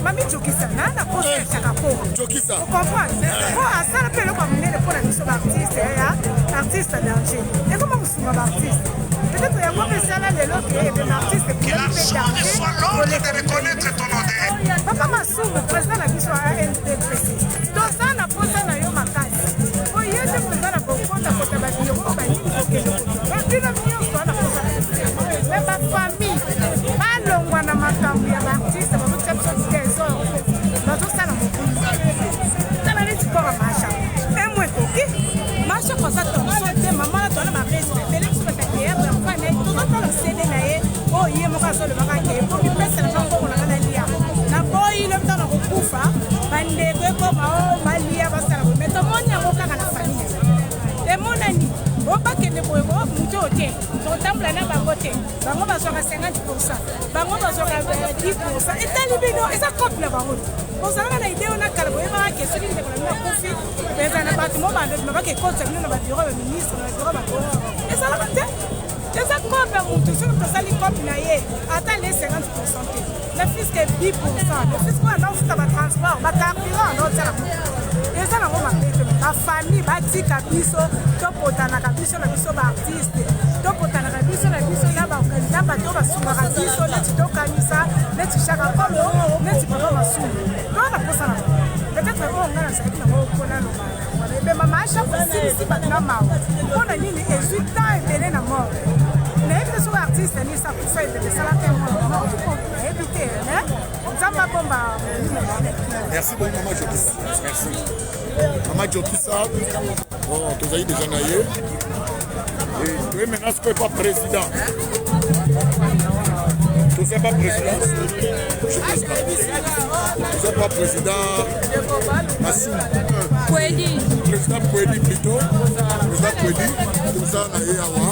Mami Jokisa, naa na posa ya Shaka Kongo. Jokisa. Ocomprendre, po asala mpe eloko ya monene mpo na biso baartiste ya artiste danger, ekoma kosunga baartiste. Peut-être yango mpe esala lelo ke ebema artiste Que l'argent reçoit l'ordre de reconnaître ton odeur. Papa Masumu, président na biso ya ANDPC, toza na posa na yo makasi, po ye te toza na kokotakota babiro banini, kokende kozwa bino nyonso wana posa na biso. Mais bafamille balongwa na makambo ya baartiste, bazotia biso désordre, bazosala mobulu. Tala neti corps ya Masha emo ekoki Masha koza tension te. Mama na toana barespect ebele, biso bato ya théâtre ya mfane, tozotala CD na ye oyo ye moko azolobaka ke po mipeselaka mbongo na nga nalia, naboyi lobi ntango nakokufa bandeko ekoma o balia basala boye. Mais tomoni yango kaka na famille, emonani o bakende boye, o motu oyo te, tokotambola na bango te. Bango bazwaka 50, bango bazwaka 10. Etali bino, eza cope na bango. Ozalaka na idée wana kala, boyebaka ke soki ndeko na bino akufi, eza na bato mo bando bake ekotisa bino na babiro ya baministre, na babiro ya bato. Ezalaka te, eza cope ya motu. Soki moto asali cope na ye, ata le 50 te, ne fût-ce que 10, ne fût-ce que anda ofuta batransport, bacarburant, anda otiala motu, eza nango mabe te. Bafamille batika biso topotanaka biso na biso baartiste, topotanaka biso na biso na bato oyo basungaka biso, neti tokanisa, neti Shaka Kolo, neti papa Masumu, to na posa na peut-être oyo ngai nazalaki nango mpona loba. Ebemba Maasha kosilisi bato na mawa. Mpona nini ezwi temps ebele na mort? Nayebi te soki artiste nini akufa ebembe esalaka mwana, nayebi te, mais Nzambe abomba molimo. Merci beaucoup, mama Jokisa. Merci, mama Jokisa. Bon, tozali déjà na ye. Toye maintenant sikoyo pa président, toza pa président, toza pa président Masumu. Kwedi. Président Kwedi plutôt, président Kwedi, toza na ye awa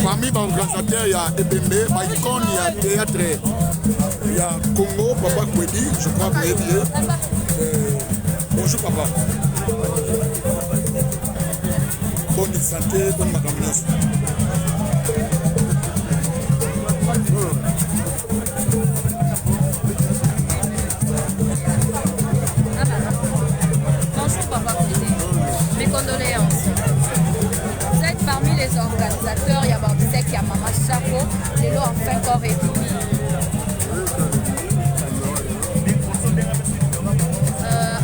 parmi baorganisateur ya ebembe, baicône ya théâtre ya Congo. Papa Kwedi, je crois boyebi ye. Bonjour papa, bonne santé, bonne makambo nyonso. Bonjour papa Kwedi, mes condoléances. Vous êtes parmi les organisateurs ya baobsèques ya mama Chako, lelo enfin corps ebimi.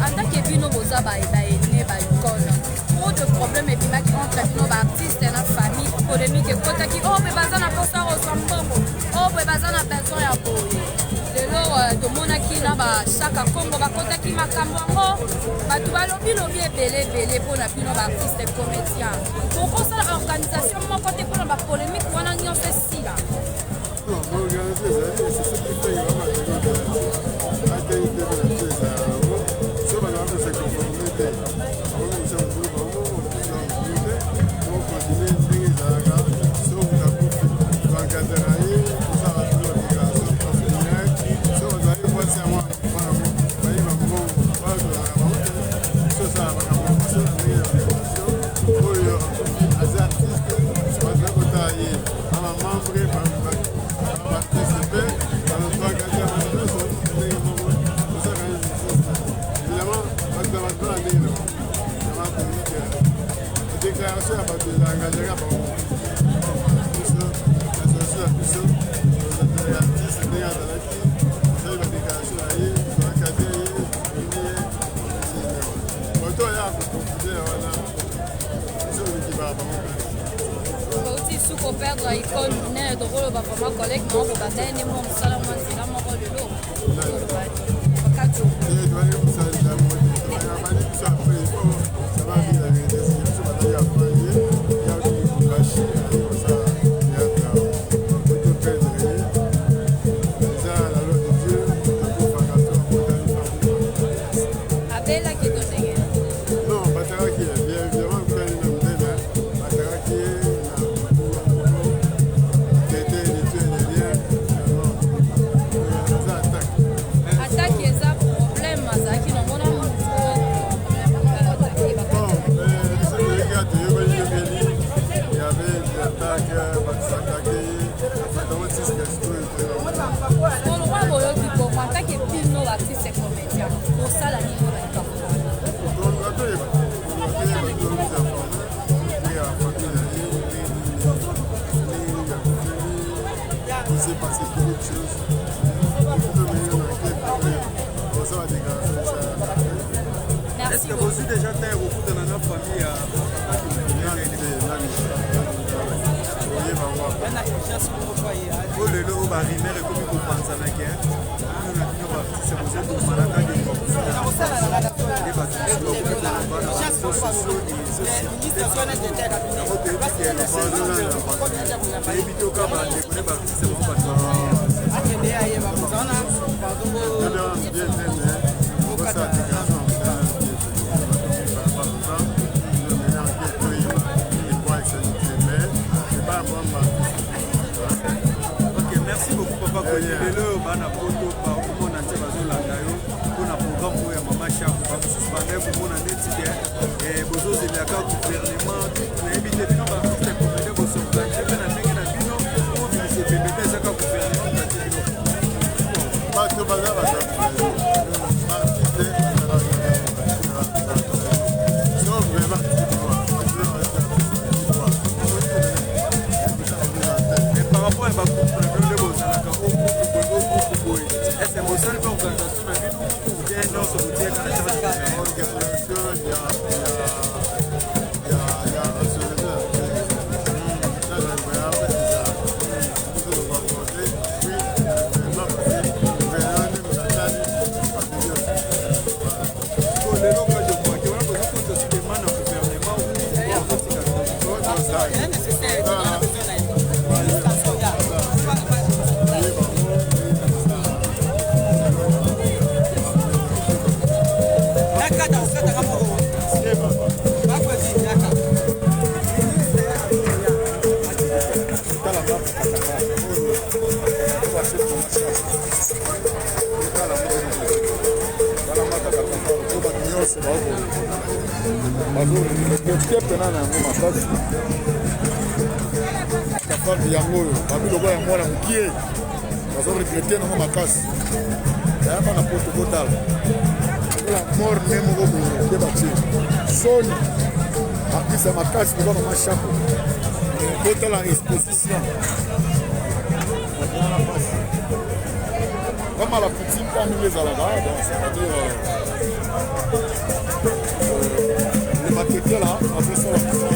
En tant que bino boza baene, baicône, trop de problème ebimaki entre bino baartiste na famille, polémique ekotaki oyo mpe baza na mposa kozwa mbongo, oyo mpe baza na besoin ya boye. Lelo tomonaki na bashaka Kongo bakotaki makambo yango, bato balobilobi ebele ebele mpona bino baartiste comédien. Bokosala organisation moko te mpona bapolémique wana nyonso esila? Non, organisation ezali, c'est ce qui fait vraiment atei te na biso ezala yango. So bato bapesa conforme te, bakomisa mobulu bango, biso mobulu te, tokontinue ndenge ezalaka. So moto akufi, toencadreka ye, tosala toujours déclaration parce que so bazali mwasi ya mwana yango, bayiba mbongo wana, tozalaka bango. Bato bato na ndenge na bango déclaration ya bato eza engageka bango. Biso association ya biso ozalaka artiste ndenge azalaki, osali badéclaration na ye, toencadre ye, tolingi ye. Bato oyo ya koconfuse wana, biso olekibaka bango. Outi su koperdre icône monene, tokoloba vraiment collègue moko bobanda ye nde mwa mosala mwa nzela moko. Lelo toloba Pakajo. Tobandi mosala nzela moko te, bandi biso après. Il faut savoir dire la vérité, c'est biso bandaki avant ye ya Lubumbashi, aye kosala théâtre awa. Otoperdre ye, eza la loi de Dieu. Tokofaka to akotani fakufa. Abelaki to ndenge? Non, batalaki ye bien évidemment, kutani na monene, batalaki ye na moko tete ni tu ni rien. Finalement eza attaque. Attaque eza problème azalaki nango na motu? Bon, biso toyeki ate toyebani yokeli, il y avait des attaques, bato s'attaquer batango tiske sikoyo toyeba. Kolokwa boyoki bongo, atake bino baartiste comédien, kosala nini na likambo wana? Toluka toyeba, toyeba, tolobisa informe ndenge ya famille na ye, ndenge nini akufeli. Il s'est passé beaucoup de choses. Il faut mener une enquête pour kosala déclaration esala. Est ce que bozwi déjà temps ya kokutana na famille ya? Nani te, nani oyeba ngo. Po lelo oyo barumeur ekomi kopanzanaki, bino na bino baartiste bozobomana kaka nde bato mosusu bakomi koloba na bareseau sociaux. Yango toyebi ke toyebi toka bandeko ne baartiste bango bato. Bien te, mais kosala déclaration bien te, toyeba ekwa esali te, mais c'est pas un bon artiste. Ok, merci beaucoup papa Koni. Lelo oyo bana Poto bakomona te, bazolanda yo mpona programme oyo ya mama Shako. Bamosusu bandai komona neti ke bozozelaka gouvernement. Nayebi te, bino baartiste comédien bosorganize mpe na ndenge na bino obimisa ebembe te, ezaka gouvernement kati bino? Bato baza bato artiste, so vraiment. Mais par rapport ya bagroupe na bino nde bozalaka, o groupe boye, o groupe boye, est-ce bosali mpe organisation na bino ou bien nyonso botieka na charge? Organisation ya association ça, c'est ça biso tokoaborder. Puis gouvernement, parce que gouvernement nde moto atali bato nyonso. Lelo kajokwaki wana, bozokota su demande na gouvernement ou bozotika? Bato nyonso bazokote mpena na yango makasi. Kafarte yango oyo babi lokola ya mwana mokie, bazoregretter nango makasi. Yayaka na Poto, kotala lokola mort ne moko boye nde batie soni. Artiste ya makasi lokola mama Shako, kotala exposition wana mpasi. Vraiment la coutume ka ndenge ezalaka, donc c'est-à-dire le matetela azosala mosala.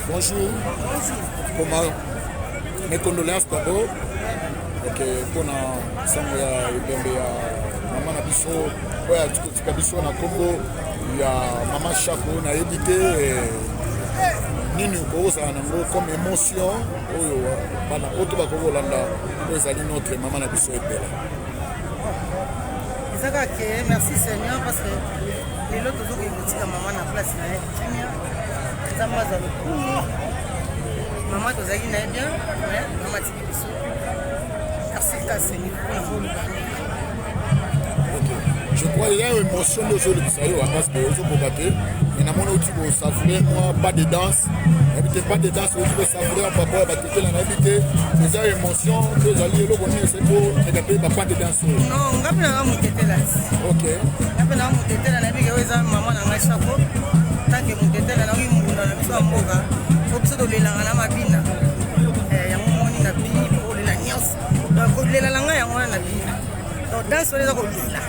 Bonjour. Comment Mes condoléances d'abord. Ok, mpona sango ya ebembe ya mama na biso oyo atika biso na nkombo ya mama Shako, nayebi te eh, nini okozala nango comme émotion oyo bana poto bakoki kolanda oyo ezali notre mama na biso Epela. Eza kaka ke merci Seigneur parce que lelo tozokende kotika mama na place na ye kimia. Nzambe azwa lokumu. Mama tozalaki na ye bien, mais mama atiki biso. Merci kaka Seigneur mpona koloba. Je crois eza émotion nde ozolobisa yo parce que ozokoka te, mais namoni oti kosavoure mwa pas de danse, nayebi te pas de danse oti kosavoure ya papa ya batetela, nayebi te eza émotion to ezali eloko nini esali po eka mpe ba pas de danse oyo. Non, nga mpe nanga motetela. Ok, nga mpe nanga motetela, nayebi ke oyo eza mama na ngai Shako. Tanke motetela nayoki mbunda na biso ya mboka po biso tolelaka na mabina. Yango moni na bini po kolela nyonso, donc kolela na ngai yango wana na bina, donc danse wana eza kolela.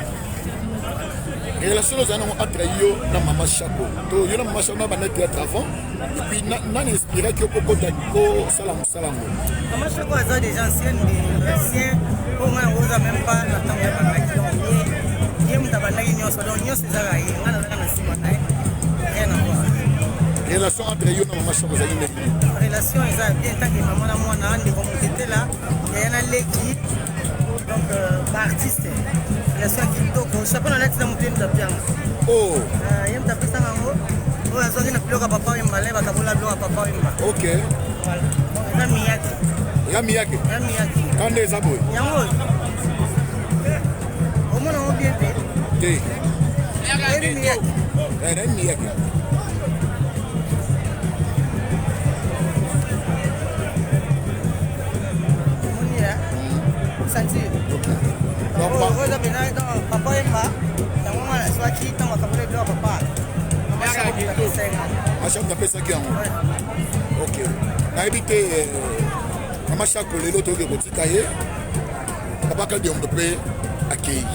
Relation ozali nango entre yo na mama Shako to yo na mama Shako na banda théâtre avant, et puis nani inspiraki yo kokota kosala mosala yango? Mama Shako aza déjà ancienne de ancien oyo ngai yango oza même pas na ntango ya bandaki, donc ye moto abandaki nyonso, donc nyonso ezaka ye, ngai nazaka na nsima na ye, rien à voir. Relation entre yo na mama Shako ezali ndenge nini? Relation eza bien, tanke mama na mwana, ndeko motetela, yaya na leki, donc baartiste. Relation ya kitoko. Chapeau na lati na moto ye moto apianga. Oh. Ah, ye moto apesanga yango. Oyo azwaki na biloko ya papa Wemba, le bakabola biloko ya papa Wemba. Ok. Voilà. Donc eza miyake. Eza miyake. Eza miyake. Kanda eza boye. Yango oyo. Omona yango bien te. Te. Oyebi miyake. Eh, nayebi miyake. Omoni ya. Sentir. Ok. Oyo eza pena donc papa Wemba yango nga nazwaki ntango akabola biloko ya papa. Mama apesaki yango. Ok. Nayebi te eh, mama Shako lelo toyoki kotika ye. Papa Kadiombo mpe akei.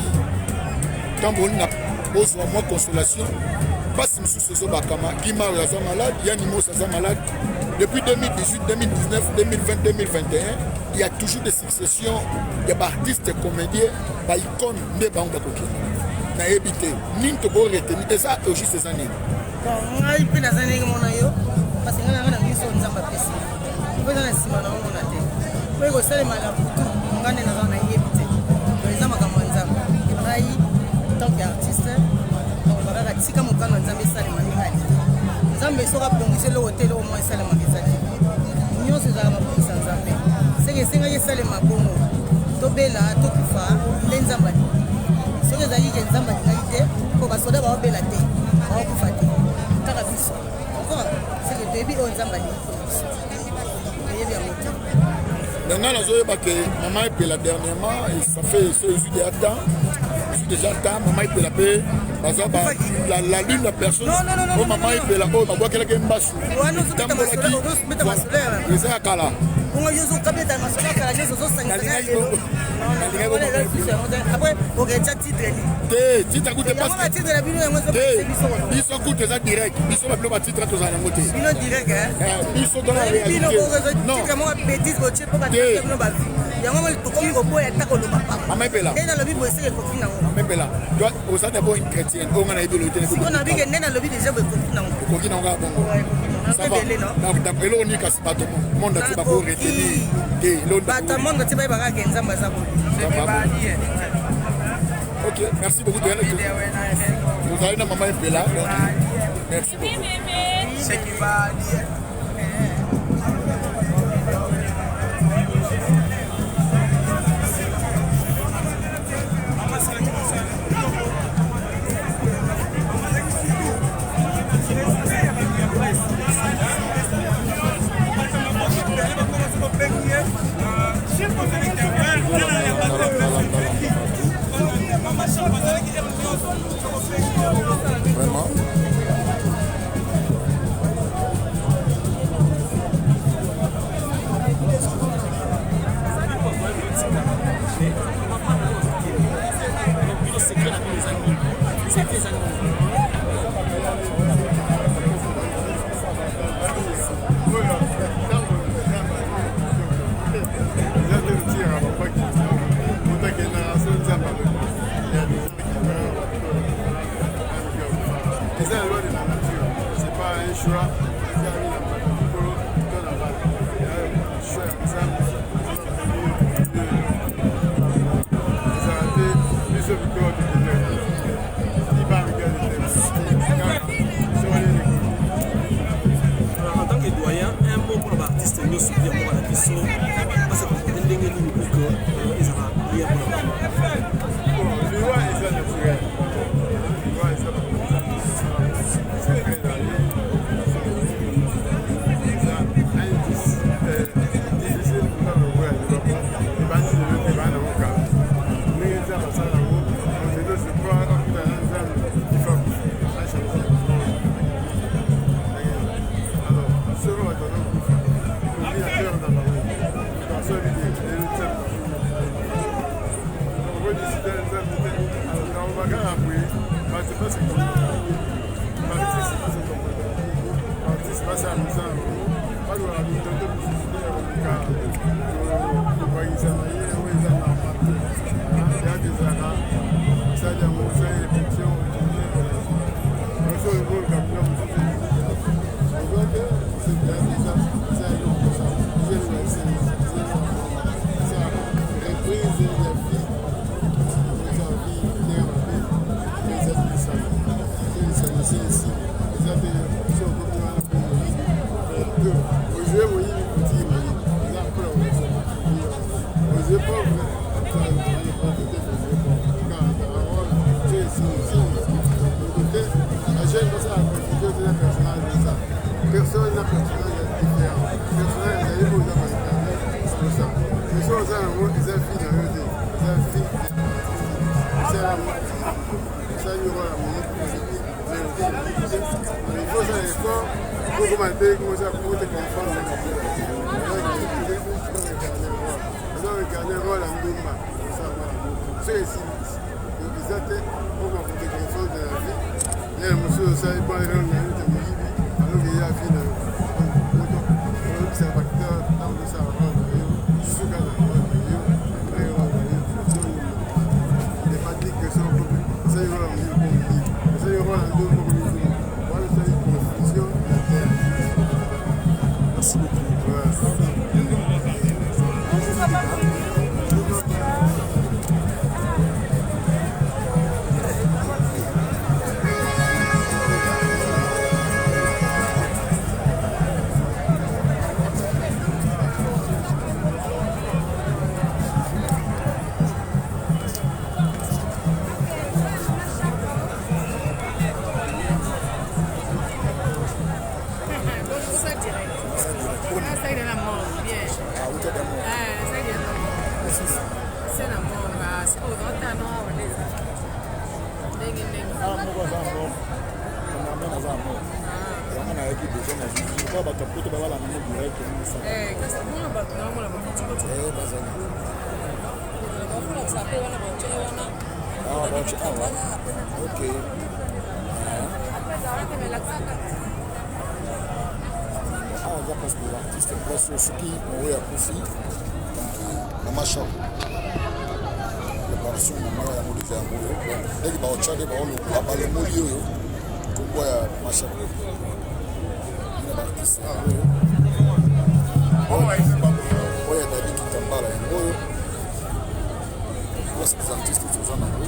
Ntango bolinga bozwa mwa consolation mpasi mosusu ezobakama. Gimaro aza malade, Yani Mos aza malade. Depuis 2018, 2019, 2020, 2021, il y a toujours des successions ya baartiste comédien baicone nde bango bakokende. Nayebi te nini toko retenir, eza au juste eza nini? Bon, ngai mpe naza ndenge mona yo parce que ngai nanga na miso Nzambe apesi mpo eza na nsima na omona te mpo ekosalema na butu ngai nde naza nayebi te. Donc eza makambo ya Nzambe. Ngai tant que artiste nakoloba kaka tika mokano ya Nzambe esalema ndenge alingi. Nzambe soki abongisi eloko te, eloko moko esalemaka eza te. Nyonso ezalaka mabongisa Nzambe. Seke esengaki esalema bongo, tobela tokufa nde Nzambe alingi. Soki ezalaki ke Nzambe alingaki te, mpo basoda baobela te, baokufa te, kaka biso. Seke toyebi oyo Nzambe alingi mpona biso, toyebi yango te. Mais ngai nazoyeba ke mama Epela dernièrement, et ça fait so ezwi déjà temps, ezwi déjà temps. Mama Epela mpe baza ba la lune la personne oyo mama Epela oyo babwakelaki mbasu etambolaki, eza ya kala. Bongo yo ozokabeta masolo ya kala nyonso ozosangisa lelo. Après oketia titre nini? Te, titre kutu yango batitre na bino yango te, biso kutu eza direct. Biso babilo batitre tozala yango te. Bino direct. Biso tona bino titre moko betise botie mpo batie bino bavi yango tokomi koboya ata koloba. Mama Epela, nde nalobi boye seke ekoki nango. Mama Epela, toi oza d'abord une chrétienne oyo nga nayebi olobi te. Sikoyo nayebi ke nde nalobi deja boye ekoki nango. Ekoki nango kaka bongo. Ça va. Donc eloko nini kasi bato monde entier bako retenir te? Eloko bato ya monde entier bayebaka ke Nzambe aza boye. Ok, merci beaucoup. Tozali na mama Epela, donc merci beaucoup. Vraiment. Eza la loi de la nature, c'est pas un choix. Eza na likolo to na bato, choix ya Nzambe ezala te. Biso bikolo tokende libanga. En tant que doyen, un mot pour l'artiste nyonso ya mboka na biso, base comporte ndenge nini pour que ezala bien mpona bango? Liwa eza naturel, liwa eza secret na ye, eza difficile mpona lokola liwa ebandi lelo te, bana nango kala ndenge Nzambe asala yango. Moto nyonso po akuta na Nzambe ifa achange. Alors soki bato bazokufa, obi na peur na bango, basobi te lelo Nzambe okodisite Nzambe te. Alors nakoloba kaka boye, bato base baartiste base comporte, baartiste basala mosala na bango, balukaka mindondo mosusu te ya koluka kobakisa na ye oyo eza normal te. Théâtre ezalaka osali yango, osali répétition, otourne, oso oluka bilo mosusu ozwa te. Ose théâtre eza eza eloko eza eza reprise ya vie, eza vie. role ya moyibi, moyibi te. Mais il faut osala effort okoma te ote comprendre oza incarne role ya ndumba, osala soki esili eza te okoma kote comprendre na vie ye mosusu osali bon role na yo te moyibi, alors que ye avi na yo. Moto oyebisa baacteur ntango osala role na yo, suka na role na yo, après role na yo, il n'est pas dit que soki okomi osali role ya moyibi po moyibi, osali role ya ndumba okomi ndumba, wana osali confusion ya terme. Merci beaucoup. Bonjour papa. Awa moko aza mort, cameraman aza mort, yango nayaki deja na juge bato ya poto babalanga ngo direct. Bazali awa, baotie awa. Ok, awa eza place de l'artiste, place oyo soki oyo akufi, donc mama Shako, préparation mama yango deja yango oyo, ndenge baotya nde baolongola, balongoli oyo kombo ya mama Shako na baartiste yango oyo, oyo ya Dadi Kitambala yango oyo, place des artistes toza nango.